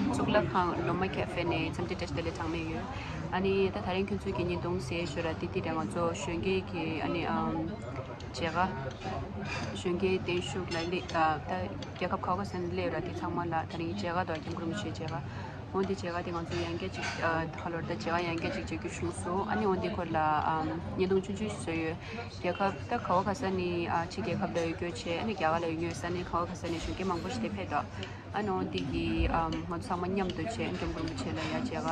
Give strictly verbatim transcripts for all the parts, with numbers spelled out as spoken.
གཙུག་ལག་ཁང་ལོ་མ་ཁེ་ཧྥེ་ནས་འཚམས་འདྲི་བཀྲ་ཤིས་བདེ་ལེགས་གྲངས་མེད་ཡོད། ཨ་ནི་ད་དེ་རིང་ཁྱོད་ཚོའི་གི་བརྙན་ཐུང་གཟིགས་ཞོར་ལ་ཏི་ཏི་རེ་ང་ཚོ་གཞོན་སྐྱེས་ཀྱི་ཨ་ནི་ཨམ་མཇལ་ཁ། གཞོན་སྐྱེས་བརྟན་བཞུགས་ལ་སླེབས། ད་ད་རྒྱལ་ཁབ་ག་བ་ག་ས་ནས་སླེབས་ར་དེ་ཚང་མ་ལ་དེ་རིང་མཇལ་ཁ་དང་སྐྱབས་མགོན་རིན་པོ་ཆེའི་མཇལ་ཁ། འོན་ཏེ་མཇལ་ཁ་དེ་ང་ཚོ་ཡང་བསྐྱར་ཅིག་ཨ་ཁ་ལོར་ད་མཇལ་ཁ་ཡང་བསྐྱར་ཅིག་བྱེད་རྒྱུ་བྱུང་སོང་། ཨ་ནི་འོན་ཏེ་ཁོ་ལ་ཨམ་བརྙན་ཐུང་ཆུང་ཆུང་ཞིག་བཟོས་ཡོད། རྒྱལ་ཁབ་ད་ག་བ་ག་ས་ནས་ཨ་ཕྱི་རྒྱལ་ཁབ་ལ་ཡོད་རྒྱུ་བྱས། ཨ་ནི་རྒྱ་གར་ལ་ཡོད་རྒྱུ་ས་ནས་ག་བ་ག་ས་ནས་གཞོན་སྐྱེས་མང་པོ་ཞིག་དེ་ཕེབས་འདུག་ཨ་ནི་འོན་ཏེ་གི་ཨམ་ང་ཚོ་ཚང་མ་མཉམ་དུ་བྱས་སྐྱབས་མགོན་རིན་པོ་ཆེ་ལ་ཡང་མཇལ་ཁ་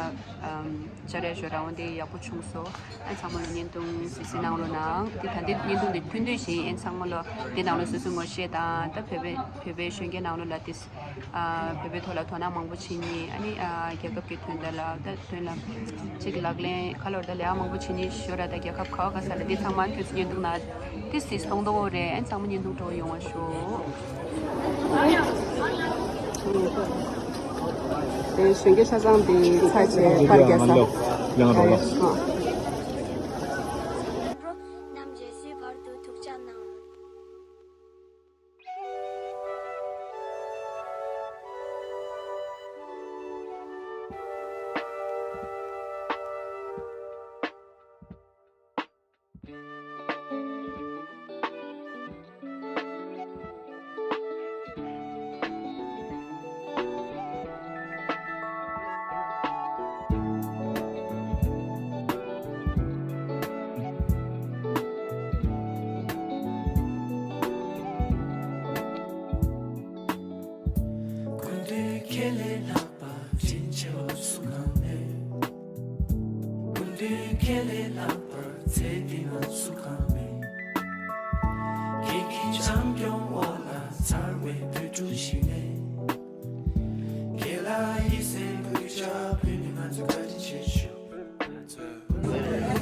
ཨམ་བཅར་ཡ་ཞོར་ར་འོན་ཏེ་ཡག་པོ་བྱུང་སོང་། ཨ་ཚང་མ་ལ་བརྙན་ཐུང་གཟིགས་གཟིགས་གནང་རོགས་གནང་། དེ་ད་ལྟའི་བརྙན་ཐུང་དེ་ཐུང་ཐུང་ཞིག་ཡིན། ཚང་མ་ལ་དེ་ནང་ལ་སོ་སོའི་ངོ་ཤེས་དང་ད་བོད་པའི་བོད་པའི་གཞོན་སྐྱེས་ནང་ལོགས་ལ་དེ་ཨ་བོད་པའི་ཐོག་ལ་དོ་སྣང་མང་པོ་བྱེད་མཁན། ཨ་ནི་ཨ་རྒྱལ་ཁབ་ཀྱི་དོན་དག་ལ་ད་དོན་ལ་ཅིག་ལག་ལེན་ཁ་ལོར་ད་ལས་ཀ་མང་པོ་བྱེད་མཁན་ཞོར་ར་ད་རྒྱལ་ཁབ་ག་བ་ག་ས་ལ་དེ་ཚང་མ་ཁྱོད་ཚོ་བརྙན་ཐུང་ནང་དེ་སྲིད་སྟོང་དོ་རེད། ཨ་ཚང་མ་བརྙན་ཐུང་སྤྲོ་ཡོང་བ་ཞུ། དེ་གཞོན་སྐྱེས་ཆ་ཚང་དེ་ཚར་བྱས་ཕར་རྒྱག་ས། རྣམས་རྗེས་སུ་བར་དུ་ཐུགས་ཅག་གནང་། སྐུ་མདུན་ཁྱེད་ལས་ལྷག་པ་དྲིན་ཆེ་བ་སུ་གང་མེད། སྐུ་མདུན་ཁྱེད་ལས་ལྷག་པར་ཚེ་འདི་ན་སུ་གང་མེད། ཁྱེད་ཀྱི་བྱམས་སྐྱོང་འོག་ལ་འཚར་བའི་བོད་ཕྲུག་ཞིག་ནས། ཁྱེད་ལ་ཡིད་སེམས་གུས་ཕྱག་ཕུལ་ནས་ང་ཚོ་བཀའ་དྲིན་ཆེ་ཞུ།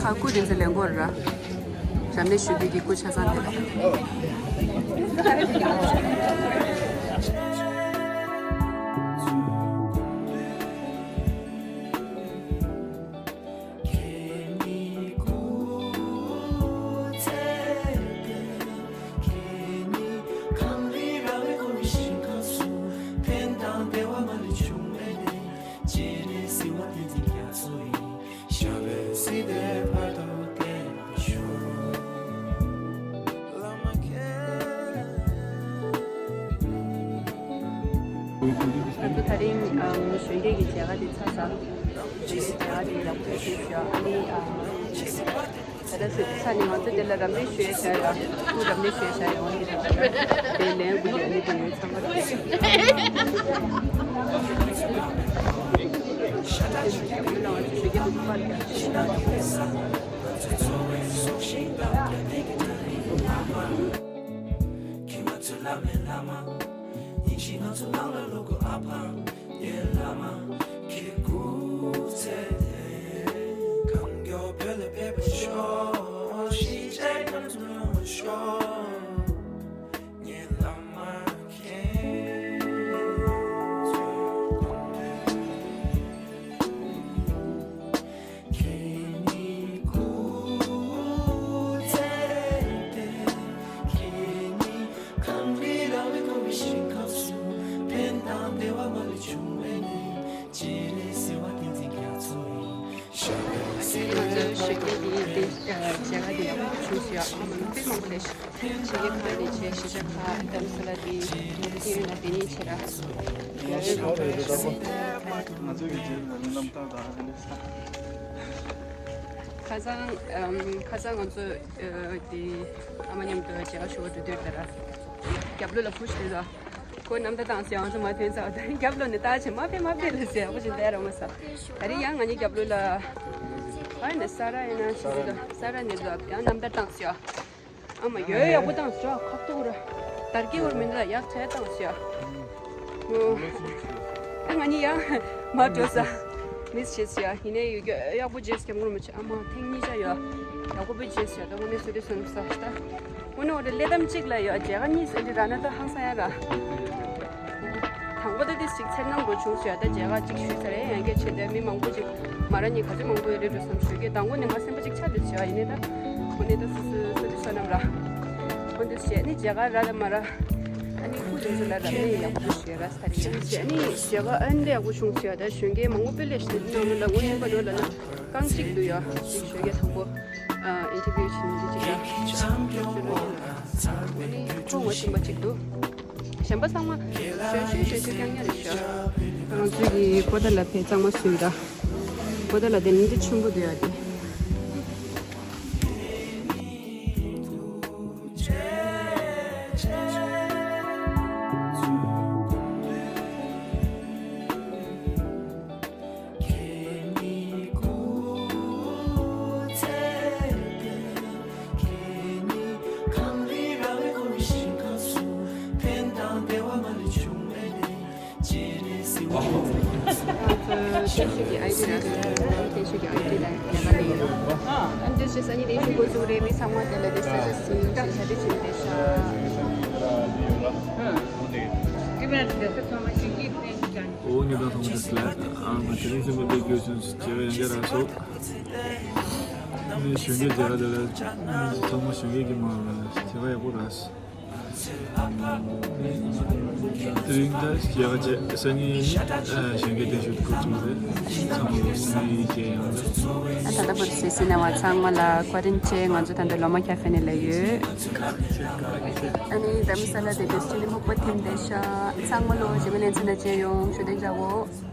ཁ་སྐུ་དེ་ཚོ་ལེན་དགོས་ར། རབ་གནས་ཞུ་དུས་ཀྱི་སྐུ་ཆ་ཚང་དེ་ལ། ང་ཚོ་དེ་རིང་ཨམ་གཞོན་སྐྱེས་ཀྱི་མཇལ་ཁ་དེ་ཚར་ཚར། གཞོན་སྐྱེས་མཇལ་ཁ་དེ་ཡག་པོ་ཞིག་བྱས་ཤག་ཨ་ནི་ཨམ་ད་ལྟ་ས་ས་ནས་ང་ཚོ་དེ་ལ་རབ་གནས་ཞུ་ཡས་བྱས་ཡོད། སྐུ་རབ་གནས་ཞུ་ཡས་བྱས་ཡོད། དེ་ལ་དེ་ལན་དགུ་ལས་ཨ་ནི་དེ་ཡོད་ཚང་མ་རེད། ང་ཚོའི་གཞོན་སྐྱེས་དེ་དེ་མཇལ་ཁ་དེ་ཡག་པོ་བྱུང་ཞེས་ཨ་མ་ལུང་པའི་མང་པོ་ལས་ཞིག་ཁ་ནས་བྱས་གཞིས་ཆགས་ཁག་དམ་ས་ལ་དེ་དེ་ཡོད་ན་དེ་ནས་བྱེད་ར་ཡག་ཡོད་མང་པོ་ལས་ཞིག་ང་ཚོའི་གི་རྗེས་ལ་རྣམ་ཐར་དང་ཨ་ནི་ས། ཁ་སང་ཨམ་ཁ་སང་ང་ཚོ་ཨ་དེ་ཨ་མ་མཉམ་དུ་མཇལ་ཁ་ཞུ་བ་འགྲོ་དུས་དེ་ར་རྒྱབ་ལོགས་ལ་བུ་ཞིག་སླེབས་འདུག་ཁོ་རྣམ་ཐར་བཏང་ཟེར་ཡང་ཚོ་མ་ཐོན་ཚར། ད་རྒྱབ་ལོགས་ནས་ལྟ་བྱེད་མ་ཕེབས་མ་ཕེབས་ལ་ཟེར་ཡག་པོ་ཞིག་བསྡད་རོགས་མ་ཟེར། ད་རེས་ཡང་ང་གཉིས་རྒྱབ་ལོགས་ལ་ཨ་ནི་ས་ར་ཡིན་ན་ཆི་ཟེར་དང་ས་ར་ནས་འདུག་ཡང་རྣམ་ཐར་བཏང་ཟེར། ཨ་མ་ཡོད་ཡག་པོ་བཏང་ཟེར་ཁག་ཐུག་ར། དར་གྱི་བར་མི་འདུག་ཡག་ཆ་བཏང་ཟེར། ཨ་ང་གཉིས་ཡང་མ་འགྲོ་ས་མིས་བྱེད་ཟེར། ཡིན་ནའི་ཡོད་རྒྱུ་ཡག་པོ་རྗེས་སུ་སྐྱབས་མགོན་རིན་པོ་ཆེ་ཨ་མ་ཐེངས་གཉིས་ཆ་ཡོད་ཡག་པོ་བྱེད་ཟེར། ད་དངོས་གནས་བསོད་བདེ་གསོལ་ནམ་ས་ད། དངོས་གནས་འོ་རེད། ཀླད་གཏམ་གཅིག་ལ་ཡོད་མཇལ་ཁ་གཉིས་ཟེར་འདི་ར་ན་ད་ཧང་སང་ཡ་ར། དང་པོ་ད་ཏིས་ཅིག་འཚེར་སྣང་འགྲོ་བྱུང་ཟེར། ད་མཇལ་ཁ་གཅིག་ཞུས་ཚར་རེད། ཡང་བསྐྱར་བྱས་ཏེ་མི་མང་པོ་ཅིག་མ་ར་ཉིད་ག་ཚོད་མང་པོ་ཡོད་རེད་འགྲོ་བསམ་ཞུ་གི། དང་པོ་ནས་ང་སེམས་པ་ཅིག་ཆགས་འདུག་ཟེར་བ་ཡིན་ནའི་ད་དངོས་གནས་ད་སོ་སོའི་བསོད་བདེ་བསོད་ནམས་ར། འོ་འདི་བྱས་ནས་མཇལ་ཁ་ར་ད་མ་ར། ཨ་ནི་སྐུ་མདུན་ཚོ་ལ་རབ་གནས་ཡག་པོ་ཞུ་ཡ་ར་ས་རི་ཡ་ཞེས། ཨ་ནི་མཇལ་ཁ་ཨ་ནི་ཡག་པོ་བྱུང་ཟེར་ཡ། ད་གཞོན་སྐྱེས་མང་པོ་དཔེ་ལེགས་ཤིག་ནང་ལ་ངོ་ཡིན་པ་ནོ་ལ་ན་རྐང་གཅིག་འདུག་ཡ། ཅིག་གཞོན་སྐྱེས་དང་པོ་ཨིན་ཊར་བིའུ་བྱེད་ནི་འདི་ཅིག་ཡ། ཨ་ནི་ཁོ་ངོ་ཤེས་པ་ཅིག་འདུག་གཞན་པ་ཚང་མ་གཞོན་གཞོན་གཞོན་གཞོན་རྐྱང་རྐྱང་རེད་ཤག་ང་ཚོ་གི་པོ་ཏ་ལ་ཕེ་གཙང་མ་བཟོས་ད། པོ་ཏ་ལ་དེ་ནི་འདི་ཆེན་པོ་འདུག་ཡ་དེ། ཨ་ནི་དེ་ཞུ་གི་ཨའི་ཌི་ལ་ལས་ཀ་ལས་ཡོད། ཨ་ནི་དེ་ཞུ་ས་ནི་དེ་ཞུ་འགོ་བཙུགས་རེད། མི་ཚང་མ་དེ་ལ་དེ་ས་ཆ་སི་ཞེ་ཆ་དེ་བྱིན་དེ་ཤ། འོ་ངེད་དང་ཐོག་མ་དེ་སླད་ཨང་ང་དེ་རིང་སེམས་པ་འདི་རྒྱུ་ཆུང་ཅེས་ཡང་བསྐྱར་རག་སོ། ནས་གཞོན་སྐྱེས་མཇལ་ཁ་དེ་ལ་ཚང་མ་གཞོན་སྐྱེས་ཀྱི་མ་ལ་མཇལ་ཁ་ཡག་པོ་རག་སོ། དེ་རིང་ད་རྒྱ་གར་བཅས་སང་ཉིན་ནི་གཞོན་སྐྱེས་གདན་ཞུ་འགོ་ཚུགས་རེད། ཚང་མ་ལོ་སི་ནི་རྒྱལ་ཡོང་རེད། ད་ལྟ་བར་སེ་སི་ནེ་མ་ཚང་མ་ལ་ཀོ་རན་ཊིན་ང་ཚོ་ད་ལྟ་ལོ་མ་ཁ་ཧྥེ་ནས་ལ་ཡོད། ཨ་ནི་དྷ་རམ་ས་ལ་དེ་དུས་སྤྱི་ནི་མུག་པ་ཐིམ་བསྡད་ཤག་ཚང་མ་ལོ་ཞེ་མི་ལན་ཚན་ན་མཇལ་ཡོང་ཞུ་དེ་འདྲ་བོ།